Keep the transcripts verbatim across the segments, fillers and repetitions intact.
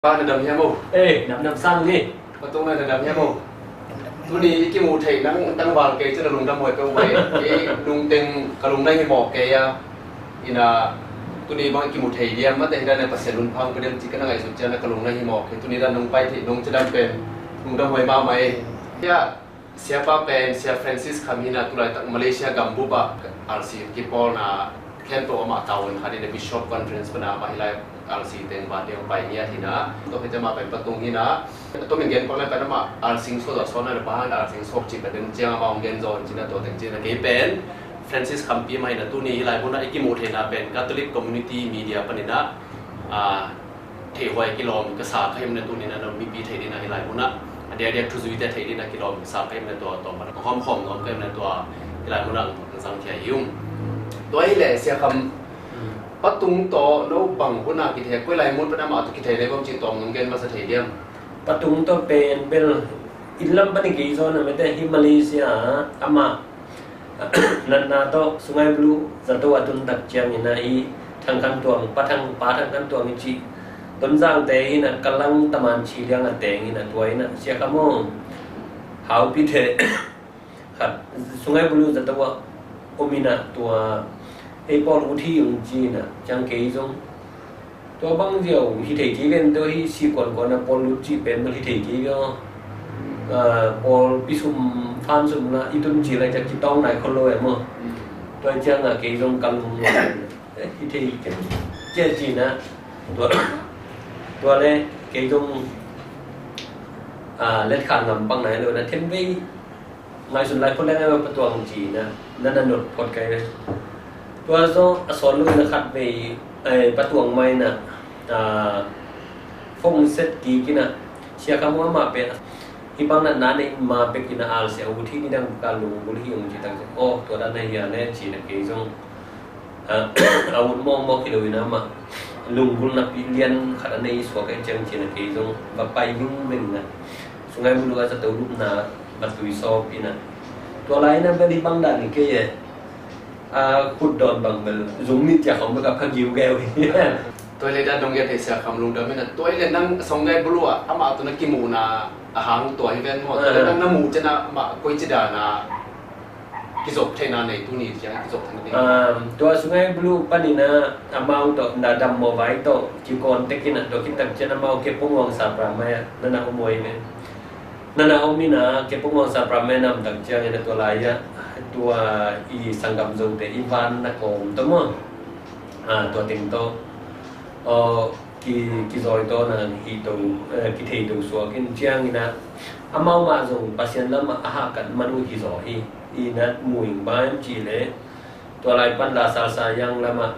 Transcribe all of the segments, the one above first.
Pa, na dam hiam o? Eh, dam dam sang ni. Pa Tung, na dam hiam o? Tuni i kimuh theih nang tangval kei cin a lungdam huai peuh ve. I lungteng ka lung na hi mawk kei a. Ina, tuni bang i kimuh thei diam, mate hi dan a Pasian hun phang pia diam ci ka na ngaihsut ciang a ka lung na hi mawk kei. Tuni dan nong pai theih nong cidam pen lungdam huai mahmah e. Hia, Siapa pen Sia Francis Kham hi na, tulaitak Malaysia gambup ah R C kipawlna khempeuh amah tavuan khat hi na, Bishop Conference pan a amah hi lai R C teng ban ding pai ngiat hi na. Tua khit ciang amah pen Pa Tung hi na. A tomin gen pak lai pen amah R C sawt a sawt na, pa han R C sawt ci ka den ciang amah hong gen zaw in ci na, tua teng ci na kei pen Francis Khampi mah hi na. Tuni hi lai mun ah i kimuh theihna pen Catholic Community Media panin ah, ah, theihhuai kilawm ka sa ka him na, tuni na no mipi theih ding na hi lai mun ah, a diakdiak thuzuite theih ding na kilawm ka sa ka him na, tua tawm a hawm khawm nuam ka him na, tua hi lai mun ah zang thia hi um. Tua hi leh Sia Kham, Pa Tung tawh no bang hun a kithei, koi lai mun pan amah tawh kithei le bang ci tawm nong gen masa thei diam? Pa Tung tawh pen bel inn lam pan i kei zaw na, mate, hi Malaysia ah amah natna tawh Sungai Buloh zato a tun tak ciangin ah i Thang Khan Tuang, Pa Thang, Pa Thang Khan Tuang i cih Tonzangte in ah Kalang Taman Chi Liang a teng in ah, tua in ah Sia Kham aw, haupite khat Sungai Buloh zato ah om in ah, tua ei pawl ut hi ung ci in ah, ciang kei zong tua bang ziau hi thei kei ven, tua hi si kuan kuan a pawl lut cih pen bel hi thei kei ve aw. Ah, pawl pi sum, fan sum la i tun ci lai ciang kitawng nai khol lo em aw. Tua ciang a kei zong kal lum lo. Eh, hi thei kei cia ci na. Tua, tua le kei zong, ah, let kha ngam pang nai lo na, them vei ngaihsun lai phot leng a Pa Tuang ci na, na na not phot kai ve. Tua zaw a sawn lo in a khat vei, eh, Pa Tuang mai na, ah, phone set kik in a, Sia Kham aw, amah pen hi bang na na nei ma pek in a, al sia u thi ni dang ka lunggulh hi ung ci tak. Oh, tua dan na hi a le ci na kei zong a, a ut mawkmawk hi lo in amah lunggulhna pi lian khat a nei suak a, ciang cin a kei zong va pai vingveng a, Sungai Buloh a zato lupna va tui sawp in a. Tua lai in a bel hi bang dan hi kei e. A, khut dawn bang bel zung ni ciak khawng bek a pha giugeu hi. Tua hi le dan dong gen thei Sia Kham lungdam in a. Tua hi le nang Sungai Buloh ah amah tawh na kimuhna a hang tua hi ven maw? Tua hi le nang na muh ciang a amah koici dan a kizop theihna nei, tuni ciang kizop theihna nei. Ah, tua Sungai Buloh panin a amau tawh na dam mawh vai tawh kikawn tek in a, tua khit tak ciang amau Kepong Wangsa Pramai ah na na om uh hi ve. Na na om in a Kepong Wangsa Pramai nam tak ciang in a, tua lai ah tua i sanggam Zote i van na kawm tawh maw? Ah, tua teng tawh, aw, ki, kizawitawn a hi to, eh, kithei to suak in ciang in a, amau mah zong Pasian lam ah a hahkat man uh hi zaw hi. I na mu ing bang hiam cih leh, tua lai pan la salsa yang lam ah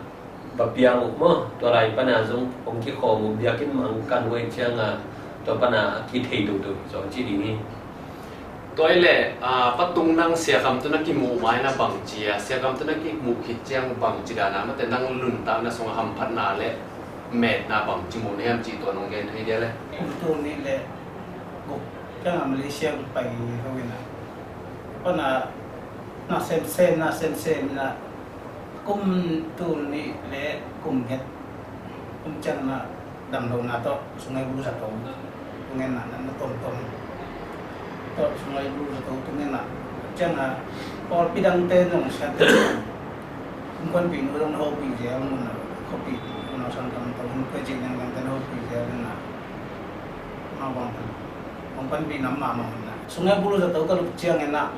va piang uh maw, tua lai pan a zong hong kikhawm uh, biakinn mah hong kan uh hi ciang a, tua pan a kithei toto hi zaw ci ding hi. Tua hi leh, ah, Pa Tung, nang Sia Kham tawh na kimuh ma in a bang ci a, Sia Kham tawh na kimuh khit ciang bang ci dan a, mate, nang nuntakna sung a hamphatna le metna bang ci mu na hiam cih tua nong gen thei dia le? Kum tul nih le guk ciang a Malaysia pai lo in a, pan a na semsem, na semsem in a, kum tul nih le kum giat kum ciang na damlohna tawh Sungai Buloh zato tungin na, na, na tomtom tawh Sungai Buloh zato tungin na, ciang a pawlpi dangte nong siate, innkuanpih nu zong na hopih zel, mun a khuapih nu, sanggam tawh innkuan cih nang dangte na hopih zel in na, mah bang pan hong panpih nam mahmah in na, Sungai Buloh zato ka lut ciangin na,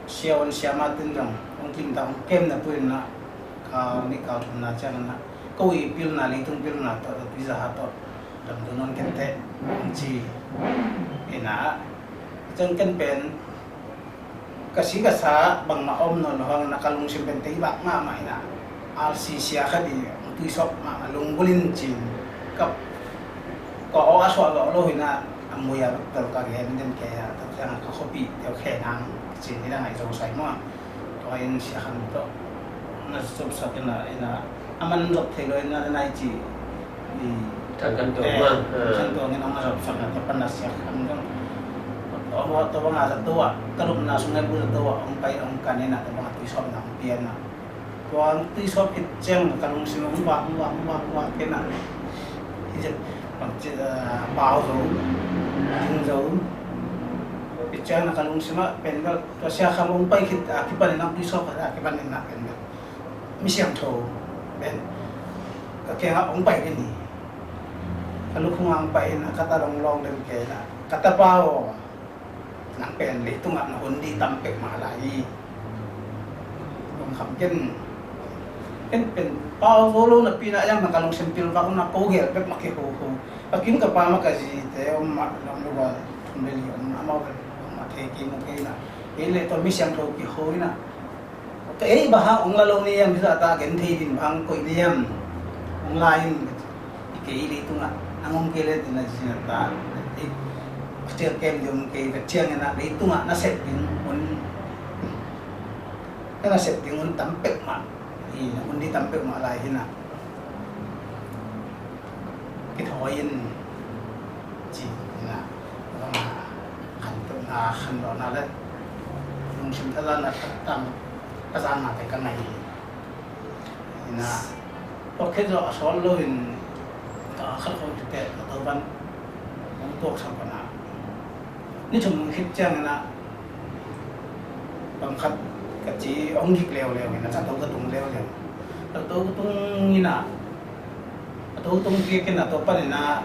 Sia Wan Sia Martin zong hong tling ta, hong kem na pu in na, kal nih kal thumna ciang in na, ko i pilna, leitung pilna tawh, tawh, tui zaha tawh damdawi nawn kei teh, hong ci in na, ciang ken pen ka si ka sa bangmah om nawn lo hang in na, ka lungsim pen tei bak mahmah in na, R C sia khat i hong tui sawp mahmah, lunggulh in cin ka, ka aw a suah lo lo hi na, a mui a bek tawh ka gen den kei a, tua ciang a ka khuapih teuh khe nang cin hi na, ngai zo sai maw. Tua in Sia Kham tawh na zopsak in a, in a, a man zop thei lo in a, na nai ci. Thang Khan Tuang, eh, mah, ah. Thang Khan Tuang in a, na zopsak na, tua pan a Sia Kham tawh, tua, tua bang a zato ah ka lupna Sungai Buloh zato ah hong pai hong kan in a, tua bang a tui sawpna hong pia in a. Tua tui sawp khit ciang ka lungsim hong vak, hong vak, hong vak, hong vak kei in a. Hi ciang Bangci, ah, pau zo, ding zo. Pi ciang na ka lungsim ah pen bel, tua Sia Kham hong pai khit a kipanin, hong tuisuak a kipanin na pen bel mi siangtho pen ka kiangah hong pai ding hi. Ka lukhung ah hong pai in a, ka ta dong lawng den kei na, ka tapa aw, nang pen leitungah na hun ding tam pek mah lai hi. Lungkham ken, ken pen pau zo lo napi na, a iang na ka lungsim pilvak na, ko gel bek mah kihoho. Ka kim ka pam a ka zite om mah, lam lo a thum le li om mah, amau pen om mah thei kim uh kei na. Kei le tua mi siangtho kiho hi na. Ka ei bang hang hong la lo ni hiam, hi zah ta gen thei ding bang hang koih ni hiam, hong la in. I kei leitungah nang om kei le ding na, ci na ta, i cial kem ding om kei, ka ciangin ah leitungah na sep ding hun, na sep ding hun tam pek mah hi, na hun ding tam pek mah lai hi na. Kithawi in, ci na, khan tu na, khan lo na le, lungsim thazan na, tang thazan na te ka ngai hi. Ina, tua khit zawh a sawt loin, ka khat khawng tete ka to pan hong tuaksak pan a, ni thum khit ciangin ah, bang khat ka ci hong gik leuleu ina, ka to ka tung leuleu. Ka to ka tung ina, ka to tung kik ina, tua panin ah,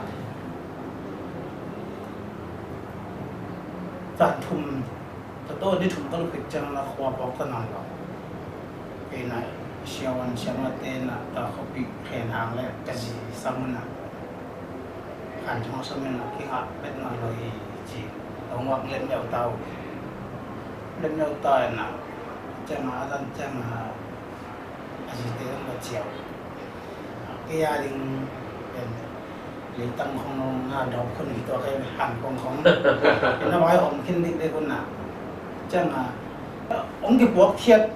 zan thum, ka to ni thum ka lukhit ciang na khua pawk ka nai lo. Kei na siavuan siamate na ta khuapi khen hang le ka zi sam na, khan thong sam na kingah bet nai lo hi, ci. Tong wak lem leu tau, lem leu ta na, ciang a dan ciang a, a zite dong ka ciau. Kei a ding pen leitang khong lo na, dawk khun hi tua, kei han kong khong. Na vai om khin dik dek un na. Ciang a, hong kipuak khiat,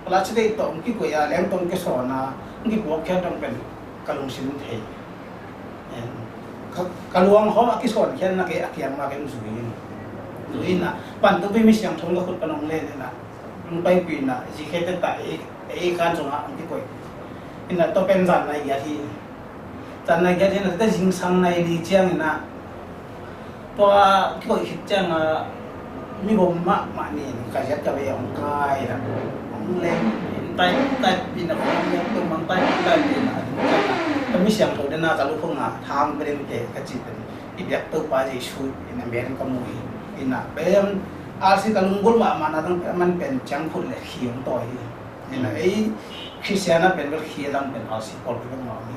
plastic tawh hong kikoih a, leng tawh hong kisawn a, hong kipuak khiat dong pen ka lungsim thei. Ka, ka luang khawng a kisawn khiat na, kei a kiang ma ken zui in. Zui in a, pan tung pi mi siangtho ka khut pan hong len in a, hong paipih in a, zi khe te ta ei, ei kan zong a hong kikoih. In a, tua pen zan nai giat hi. Zan nai giat hi na, te zingsang nai li ciang in a, tua kikoih khit ciang a, mi bawm mahmah nih in ka ziat ka vei hong kai in a, hong leng in tai, tai in a, hong leng tung mang tai, tai in a, ka mi siangtho den a ka lukhung a thang pe den ke ka ci pen, i biak Topa Jesu in a men ka mu hi. In a, bem a si ka lunggulh mahmah na dang pen, man pen ciang khut le khi hong tawi hi. In a, ei Khristian a pen bel khi a dang pen a si pawl pen mah hi.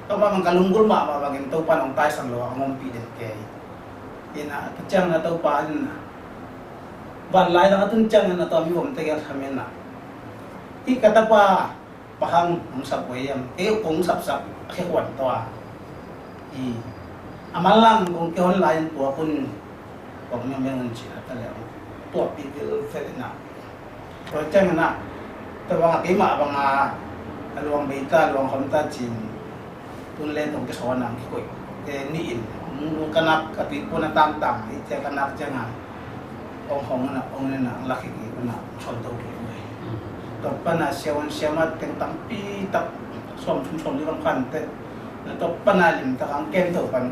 Tua mah bang ka lunggulh mahmah bangin Topa in hong taisan lo a, hong ompih den kei. Ina, tua ciang na Topa in na, van lai dang a tun ciang in na, tua mi bawmte gel tham in na, "Hih ka tapa bang hang hong sap uh hiam? Kei kong sapsak a khe khuan tua. I, a manlang kong kihon lai in puak un, kong niam veng un," ci na ta le, tuahpih vilvel in na. Tua ciangin ah, tua bangah keimah bangah a luang bei ta, a luang kham ta cin, tun le tong kisawn a kikoih te nih in, ka nak a tuipun a tangtang, i cia ka nak ciangah hong hong na, hong na, lak hi kik na, sawn to kik. Tua pan a siavuan siamah teng tampi tak, sawm thum sawm li bang khan te, na tua pan a lim tak ang kem to pan,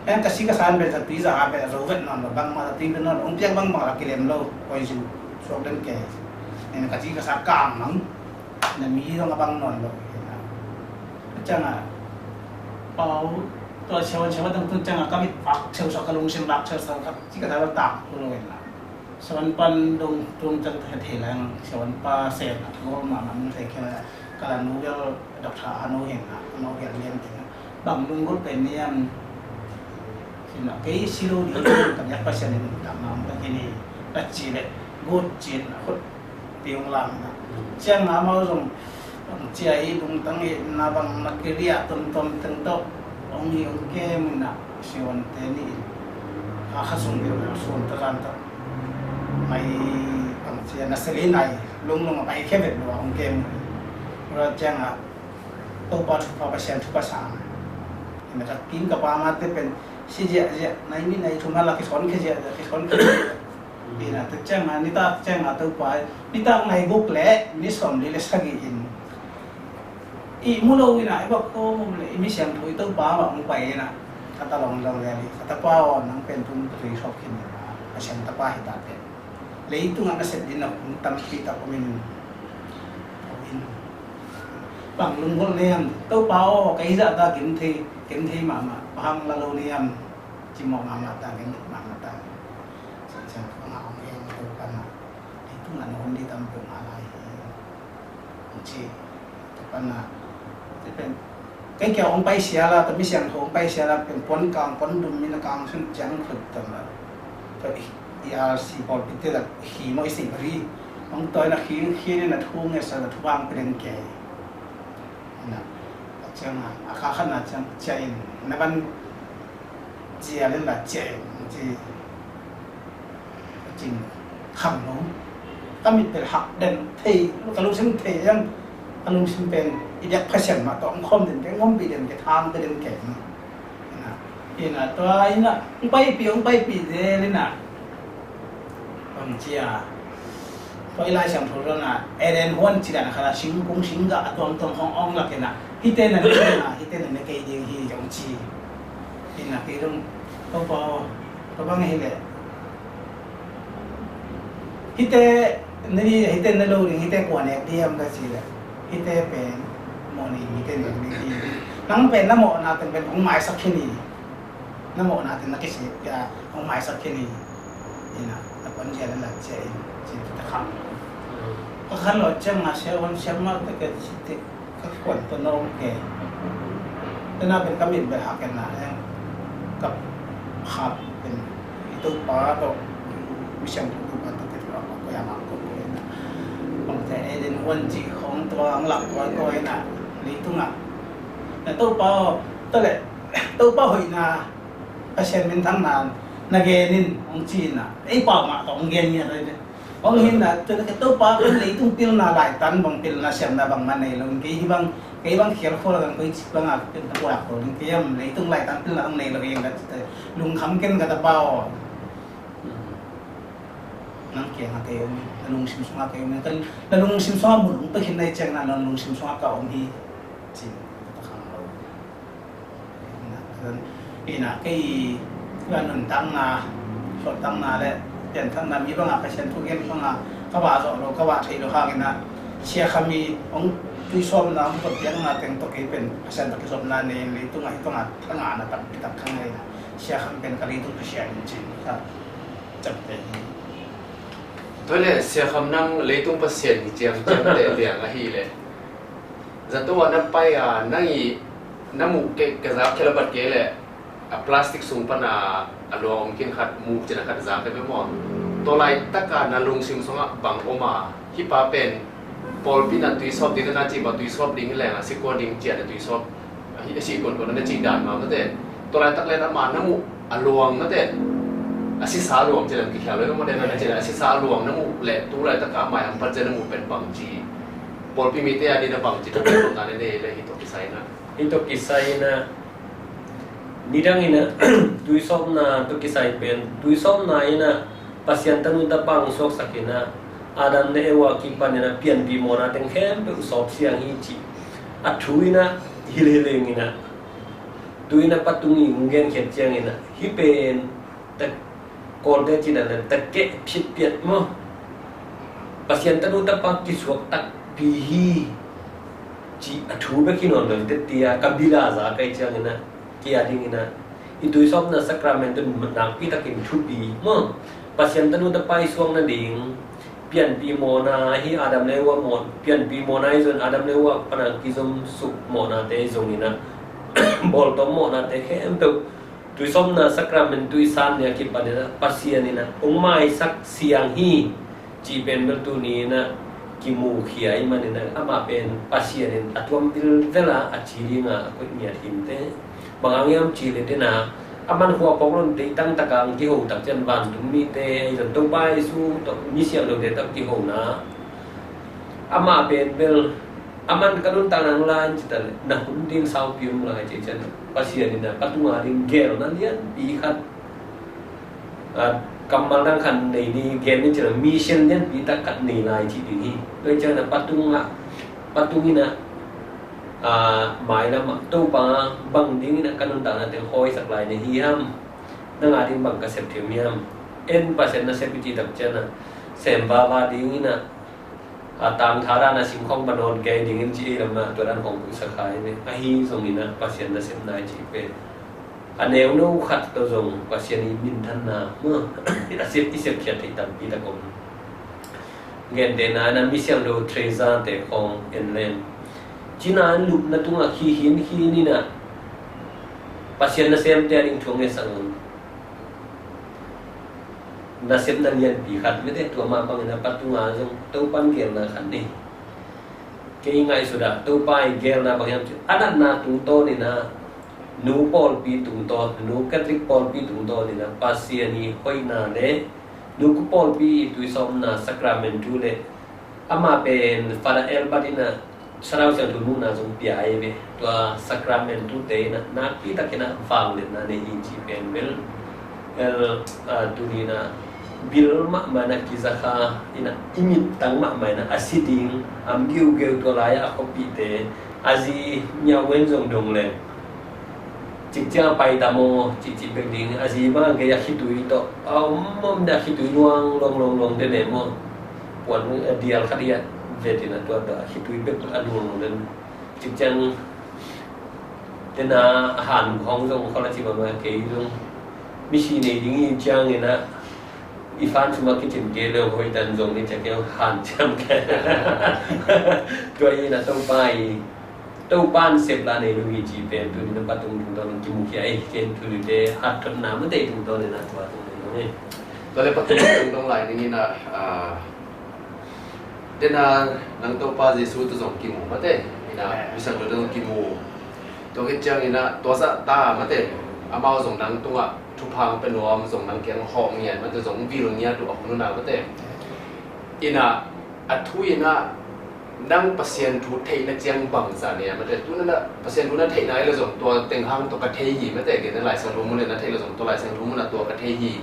en ka si ka san bel, sa tui za a bel, zo vet nawn lo, bangmah sa tui vet nawn lo, hong piak bangmah la kilem lo, koi sin suak den ke. Ina ka ci ka sa kang mang, na mi zong a bang nawn lo. Ina, a ciang a, pau, tua siavuan siavuan dang tun ciang a, ka mit pak siausa, ka lungsim lak siausa, ka ci ka sa tak lo ina. Siavuan pan dong tung ciang ta thei lang, siavuan pa sen a thagol mahmah mun thei khe la, ka la nu bel doctor a nu hin a, a nu bel lian khin a. Bang lunggulh pen niam. Sin a, kei si lo ding, ka biak Pasian in nuntakna om ta khin hi, ka ci leh, gut cin a khut pi hong lam na. Ciang a amau zong, bang cia hi lungtang hi na, bang na kiriah tomtom teng tawh hong hi hong kem na, siavuante nih in. A kha sung deuh na, suan ta zan ta. Mai bang cia na seli nai, lunglung a pai khe vet lo a hong kem. Tua ciang a, Topa thupha, Pasian thupha sang. Ina ka kim ka pam a te pen, si ziahziah, nai nih nai thum a la kisawn khe ziahziah, kisawn khe ziahziah. Ina tua ciang a, nitak ciang a Topa, nitak nai guk le ni sawm li le sagih in, I mu lo in ah, i bak khawm om leh i mi siangtho i Topa mah hong pai in ah, ka ta lawng lawng lel hi. Ka tapa aw, nang pen tun ka tui sawp khin in ah, Pasian tapa hi ta teh. Leitungah na sep ding na hun tampi tak om in, om in. Bang lunggulh na hiam? Topa aw, kei zah ta ken thei, ken thei mahmah, bang hang la lo na hiam? Cimawh mahmah ta, ken mahmah ta. Siangtho hong en, Topa na, leitungah na hun ding tampi om lai hi. Hong ci. Tua panah, tua pen, kei kia hong pai sia la, tua mi siangtho hong pai sia la, pen puan kang, puan dum mi na kang sun ciang khut tua la. Tua i, i R C pawlpi te la, khi maw i sing ri. Hong tua na khi, khi ni na thu nge sa na thu bang pen ke. Na, a ciang a, a kha khan na ciang, ciang in, na ban ciang in la ciang in, ci. Cing khang lo. Ka mit pen hak den thei, ka lungsim thei yang, ka lungsim pen i biak Pasian mah tawh hong khawm den ke, hong ompih den ke, thang den ke. Ina, ina, tua ina, hong paipih, hong paipih zel ina. Bang cia. Tua i Lai Siangtho zong a, Eden huan ci dan a khat a singkung singgah a tuamtuam hong ong lak ina. Hihte na ne ina, hihte na ne kei ding hi zong ci. Ina, kei zong, Topa aw, tua bang hi leh. Hihte na di, hihte na lo ding, hihte kua nek diam ka ci leh. Hihte pen mawh ning, hihte nek ding hi. Nang pen na mawhna teng pen hong maisak khin hi. Na mawhna teng na kisik, ya, hong maisak khin hi. Ina, na puan zia na lat zia in, ci ta khang. Ka khan lo ciang a sia wan sia ma te ke ci te. Ka kuan tua na om ke. Tena pen ka mit bel hak en na, eh, ka hak pen i Topa tawh, mi siangtho Topa tawh ka tua ko ya ma ko ko na. Bang te Eden huan ci khong tua ang lak tua ko na. Leitung ah. Na Topa aw, tua leh, Topa hoihna, Pasian minthangna, na gen in, hong ci na. Ei pau mah tawh hong gen ngiat. Hong hi na, tua ka Topa pen leitung pilna laitan bang pilna siamna bangmah nei lo in, kei hi bang, kei bang khial khol a kan koi cik bang a pen ka puak lo in, kei am leitung laitan pilna hong nei lo in ka cite, lungkham ken ka tapa aw. Nang kiang a kei om in, na lungsim sung a kei om in, na lungsim sung a mun hong pia khin na hi ciang na, na lungsim sung a ka om hi. Cin, ka ta khang lo. Ina, kei, ka nuntakna, suahtakna le pianthakna, mi bangah Pasian thugen bangah ka vah zawh lo, ka vah theih lo hangin ah, Sia Kham i hong tuisawpna, hong pawtpiakna teng tawh kei pen Pasian tawh kizopna nei in, leitungah hih bangah thangahna tampi tak ka ngei in ah, Sia Kham pen ka leitung Pasian in cin ka ciamteh hi. Tua leh Sia Kham nang leitung Pasian hi ciamciam teh liang ahih leh, zato ah na pai a, nang i na muh kei, ka zak khel a bat kei leh, a plastic sung pan a, a luang om khin khat, muh cin a khat zak kei pe maw. Tua laitak a na lungsim sungah bang om a, hih pa pen pawlpi na tuisawp ding na ci, ba tuisawp ding hi leng a, si kua ding cian a tuisawp, a si kuan kuan na ci dan ma mate. Tua laitak leh na ma na muh a luang mate, a sisa luang ci leng kikhial lo mate na ci leh, a sisa luang na muh leh tu laitak a mai ang pat cian na muh pen bang ci. Pawlpi mite a ding na bang ci, tua pen na ne le hi tua kisai na. Hi tua kisai na. Nidang in ah, tuisawpna tua kisai pen, tuisawpna in ah, Pasian tanu tapa hong suaksak in ah, Adam le Eva kipan in ah, pianpih mawhna teng khempeuh sawp siang hi cih a thu in ah, hilh hi leng in ah, tu in ah patung i hong genkhiat ciang in ah, hih pen, ta, Kawlte ci dan le, ta keh phit piat maw. Pasian tanu tapa kisuak takpi hi, cih a thu bek hi nawn lo teh, tia ka bil a za kai ciang in ah, kia ding in ah, i tuisawpna sacrament tun nakpi takin thupi maw. Pasian tanu tapa i suak nading, pianpih mawhna hi, Adam le Eva mawh, pianpih mawhna hi zong, Adam le Eva pan a kizom suk mawhnate hi zong in ah, bawltawm mawhnate khempeuh, tuisawpna sacrament tui san ni a kipan in ah, Pasian in ah hong maisak siang hi, cih pen bel tuni in ah kimukhia ahih manin ah, amah pen Pasian in a tuam vilvel a, a ci ding a, a koih ngiat hi inteh. Bang hang hiam cih leh tena, a man khua phawk lo in deih tangtak a hong kiho tak ciang vantung mite, ahi zong Topa Jesu tawh, mi siangthote tawh kihona, amah pen bel, a man ka nuntakna hong la in ci ta leh, na hun ding saupi hong la hi ci ciang, Pasian in ah patung a ding gelna lianpi khat, a, kammal dang khat nei ni, gen ni ci leh, mission lianpi tak khat nei lai cih ding hi. Tua hi ciang ah patung ah, patung in ah, A, mailam ah Topa bang dingin a ka nuntakna teng hawisak lai na hi hiam? Nang a ding bang ka sep thei hiam? En Pasian nasep i cih tak ciang a, sem vava dingin a, a tangtha dan a sim khawng va nawn kei dingin ci ei lam ah tua dan khawng puhsak kha hi ve. Ahi zongin a Pasian nasepna i cih pen a neuno khat tawh zong Pasian i minthanna maw, a sep, i sepkhiat theih tampi tak om. Gentehna in a mi siangtho Teresa te khawng en leng, cina in lupna tungah khi khin khin in a Pasian nasemte a ding thu a ngetsak un. Nasepna lianpi khat mete, tua mah bangin a patunga zong Topa in geelna khat nei. Kei ngaihsut ah Topa i geelna bang hiam cih a natna tungtawn in a, nu pawlpi tungtawn, nu Catholic pawlpi tungtawn in a Pasian i hoihna le nu pawlpi i tuisawmna sacramentu le amah pen Father Albert in a Thlarau Siangtho muhna zong pia ahi ve. Tua sacramentu te in a nakpi takin a vangliatna nei hi cih pen bel, el, a, tuni in a bil mahmah in a kizakha in a i mittang mahmah in a a si ding, am giugeu tua lai-ah a khuapihte a zi ngiauhen zong dong leng, cikciang a pai ta maw, cihcih bek ding, a zi bang a gei a khitui tawh a om om de, a khitui luang luang luang luang de ne maw. Puan a dial khat i a vet in a tua tawh a khitui bek a luang luang de. Cikciang tena a han khawng zong khawl a ci bang a kei zong misi nei ding i ciangin a i fan sum a kicin kei leh hoih dan zong ni ciang kei hanciam kei. Tua in a Topa i Topa in sep la nei lo hi cih pen tuni in a patung tungtawn in kimukhia ei, ken tuni te hat thotna mate tungtawn in a tua tung nei lo hi. Tua le patung tungtawn lai ding in a, a, tena nang Topa Jesu tawh zong kimu mate, in a mi siangtho tawh zong kimu. Tua khit ciangin a tua zah ta mate, amau zong nang tungah thupha pia nuam, zong nang kiang hawh ngiat mate, zong vil ngiat uh a hun uh na mate. In a a thu in a nang Pasian thu theihna ciang bangzah nei a mate, tu na Pasian thu na theihna ei le zong tua teng hang tawh ka thei hi mate, gen na Lai Siangtho mun le na theih le zong tua Lai Siangtho mun a tua ka thei hi.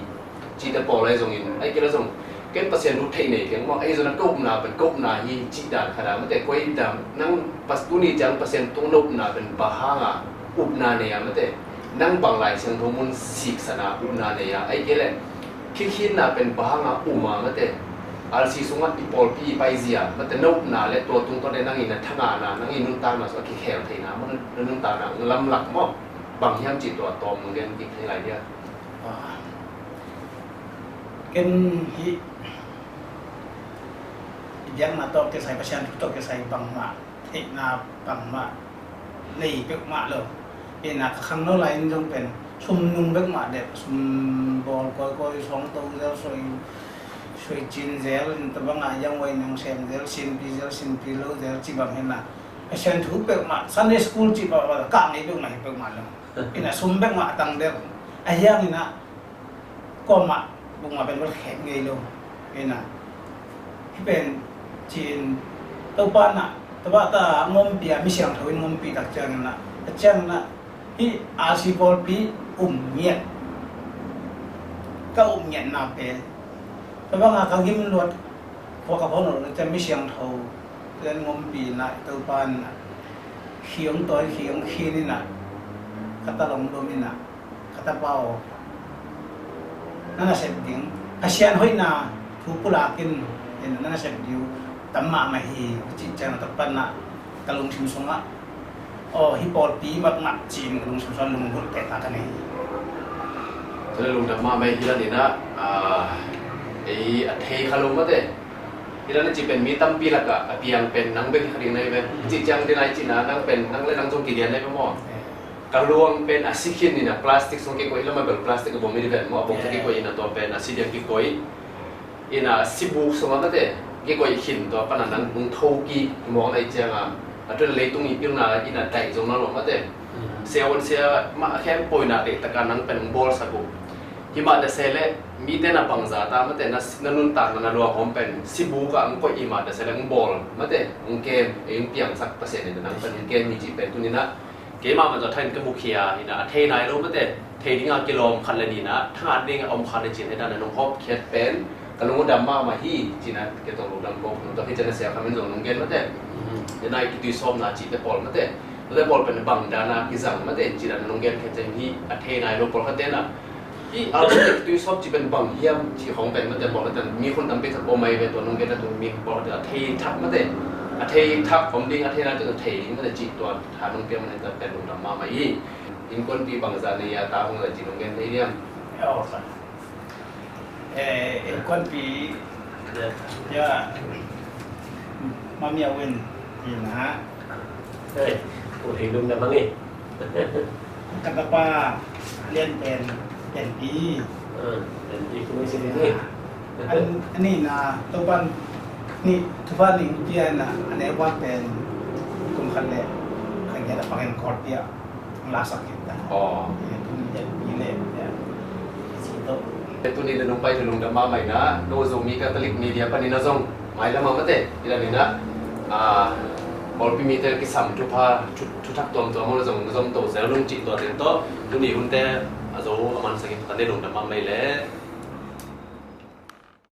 Cihte pawl ahi zongin, ahi kei le zong ken Pasian thu theih nei keng maw, ahi zong a ka upna pen ka upna hi cih dan khat a mate, koi dan nang pas, tuni ciang Pasian tung na upna pen bang hanga upna nei a mate, nang bang Lai Siangtho mun siksan a upna nei a, ahi kei le khikhinna pen bang hanga um a mate, R C sungah i pawlpi i paizia mate, na upna le tua tungtawn le nang i na thangahna, nang i nuntakna sungah kikhel theihna maw, na nuntakna lamlak maw, bang hiam cih tua tawm nong gen kik thei lai dia. Ken hih i biakna tawh kisai, Pasian thu tawh kisai bangmah theihna bangmah nei peuhmah lo. Ina ka khangno lai-in zong pen sum nung bekmah deuh, sum bawl kawikawi, suangto zel, suai, suai cin zel, in tabang a yang wai nong sem zel, sinpi zel, sinpi lo zel, ci bang hi na. Pasian thu peuhmah, Sunday school ci pah pah kah ngei peuhmah hi peuhmah lo. Ina sum bekmah a tang deuh. A hiang ina kuamah bungmah pen bel khek ngei lo. Ina hih pen ci-in Topa na, Topa ta ngompi a, mi siangtho in ngompi tak ciangin na, a ciangin na hih R C pawlpi um ngiat, ka um ngiatna pen tabang a ka gim luat, khua ka phone luat na ciang mi siangtho len ngompi na, Topa na khiong tawi khiong khin ina ka ta long dom ina ka tapa aw, na nasep ding, Pasian hoihna thu pulak in, in na nasep ding uh tam mahmah hi, ka cih ciang a takpat na ka lungsim sungah, aw, hih pawlpi mat ngah ci-in ka lungsim sungah lunggulh pek a ka nei. Tua leh lungdam mahmah hi. Hi la ni na, ah, ei a thei kha lo mate. Hi la na ci pen mi tampi lakah a piang pen nang bek hi kha ding na hi ve. Cih ciang ding na hi cih na nang pen nang le nang zong kilian na hi ve maw. Ka luang pen a si khin ina plastic sung kikoih, lamah bel plastic a bawm i ven maw, a bawm sung kikoih ina tua pen a si diang kikoih. Ina sibuk sungah mate kikoih khin tua pana nang hong tho kik mawk na i cianga, a tun leitung i pilna ina daih zong na lo mate. Sia wan sia mah khempeuh ina deih taka nang pen hong bawlsak uh. Hi mah ta se leh mite na bangza ta mate, na, na nuntakna na luang hawm pen sibuk ah hong koih hi mah ta se leh hong bawl mate, hong kem, ei hong piangsak Pasian in nang pen hong kem hi cih pen tuni na keimah man zaw thain ka mukhia ina a thei nai lo mate, thei dinga kilawm khat le nina thangat dinga om khat le cin hei dana nong hawp khiat pen ka lungdam mahmah hi cina ke tong lungdam ko nong tawh hi cina sia khamin zong nong gen mate. Dena i kituisawmna cihte pawl mate. Tua te pawl pen bang dan a kizang mate cih dan nong gen khet ciang hi a thei nai lo pawlkhat te na. Hi album te tui sawp cih pen bang hiam cih khong pen mate pawlkhat te mi khun tampi tak om mai ve tua nong gen a tung mi pawlkhat te a thei thak mate a thei thak om ding a thei nai te a thei ding mate cih tua tha nong piak mate tua pen lungdam mahmah hi. Innkuanpih bangzah nei a ta hong zah cih nong gen thei hiam? Eh, innkuanpih ya mami a win ina. Hei, pu hei lum na mangi. Ka tapa lian pen pen pi. Pen pi kung isi ni. An ani na topan ni tufa ni utia na ane wan pen kum khat le kan ya da pangen kor pia. Lasak kita. Oh. Ya, tu ni jadi bila ya. Situ. Tuni le nong pai lungdam mahmah ina, no Zomi Catholic Media panin a zong mailam ah mate ila nina, ah, pawlpi mite kisam thupha thu, thuthak tuamtuam a zong zom to zel nong cih tua teng tawh tuni hunte a zo a mansak in tane lungdam mahmah i le.